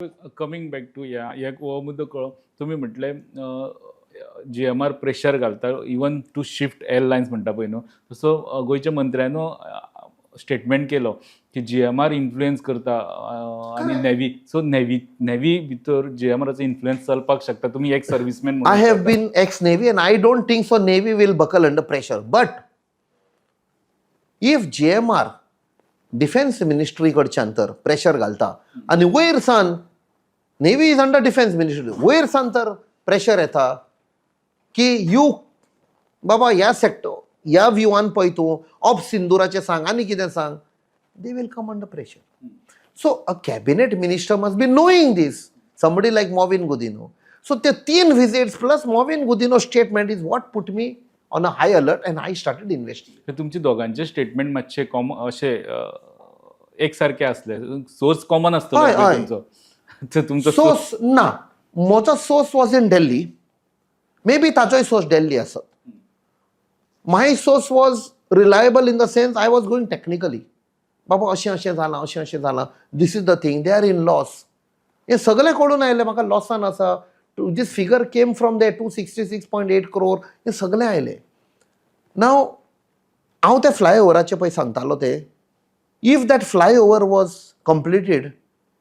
Coming back two ह्या ह्या हो मुद्दो कळ्ळो. तुमी म्हटलें जीएमआर प्रेशर घालता इवन टू शिफ्ट एअरलायन्स म्हणटा पळय न्हू, तसो गोंयच्या मंत्र्यानो स्टेटमेंट केलो की जीएमआर इन्फ्लुएन्स करता आनी नेव्ही, सो नेव्ही नेव्ही भितर जीएमआराचो इन्फ्लुएन्स चलपाक शकता. तुमी एक serviceman. I have been ex Navy and I don't think so Navy will buckle under pressure. But if GMR defence ministry कडच्यान तर प्रेशर घालता आनी वयर सान, Navy is under defence ministry, वयर सान तर प्रेशर येता की you बाबा ह्या सेक्टर ह्या व्यूवान पळय तूं, ऑप सिंदुराचें सांग आनी कितें सांग, they will come under pressure. So a cabinet minister must be knowing this, somebody like Mauvin Godinho. So ते तीन visits plus Mauvin Godinho statement is what put me on a high alert and I started investing. तर तुमचे दोगांचे statement मातशे common अशे एक सारखे असले, source common आसतलो हय, हय. तुमचो. तर तुमचो सोर्स ना, म्हजो source was in Delhi, maybe ताचोय source Delhi आसत. My source was reliable in the sense I was going technically, बाबा अशें अशें जालां, अशें अशें जालां, this is the thing, they are in loss. हें सगळें कळून आयलें म्हाका लॉसान आसा. This figure came from the 266.8 crore, हें सगळें आयलें. नाव हांव त्या फ्लायओवराचें पळय सांगतालो ते, if that flyover was completed,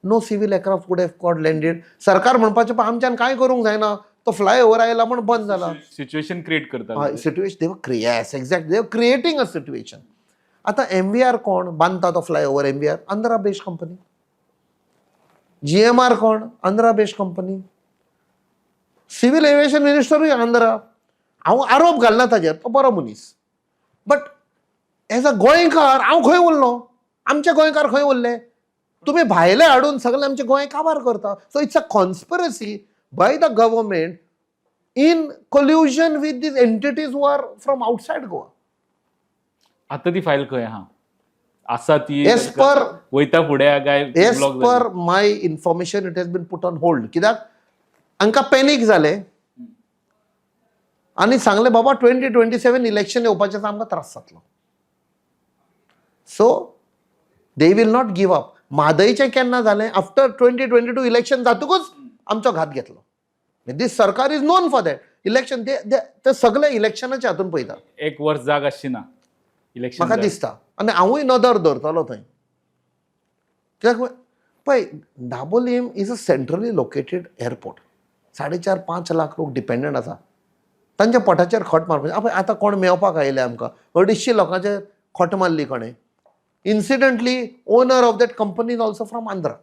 no civil aircraft would have got landed. सरकार म्हणपाचें पण आमच्यान कांय करूंक जायना, तो फ्लायओवर आयला म्हण बंद जाला. सिच्युएशन क्रिएट करता. Situation they were, yes, exact, they creating a situation. आतां एमव्हीआर कोण बांदता तो flyover? MVR Andhra based company. GMR कोण? Andhra based company. Civil aviation मिनिस्टरूय आंध्रा. हांव आरोप घालना ताजेर, तो बरो मनीस, बट एज अ गोंयकार हांव खंय उरलो? आमचे गोंयकार खंय उरले? तुमी भायले हाडून सगळे आमचे गोंय काबार करता. So it's a conspiracy by the government in collusion with these entities who are from outside Goa. आता ती फायल खंय आहा, आसा ती? As per- वयता फुडें काय As block? Per my information, it has been put on hold. कित्याक हांकां पॅनीक जालें आनी सांगलें, बाबा, 2027 इलेक्शन येवपाचें आसा, आमकां त्रास जातलो. So they will not give up. म्हादयचें केन्ना जालें? आफ्टर 2022 इलेक्शन जातकूच आमचो घात घेतलो. This सरकार is known for that. Election ते सगळे इलेक्शनाच्या हातून पळयता. एक वर्स जाग आसची ना इलेक्शन. म्हाका दिसता आनी हांवूय नदर दवरतलो थंय, कित्याक पळय, Dabolim is a centrally located airport. 4.5-5 lakh लोक डिपेंडंट आसा. तांच्या पोटाचेर खोट मारपाचें. पळय, आतां कोण मेवपाक आयले आमकां, 250 लोकांचेर खोट मारली कोणें. Incidentally, owner of that company is also from Andhra.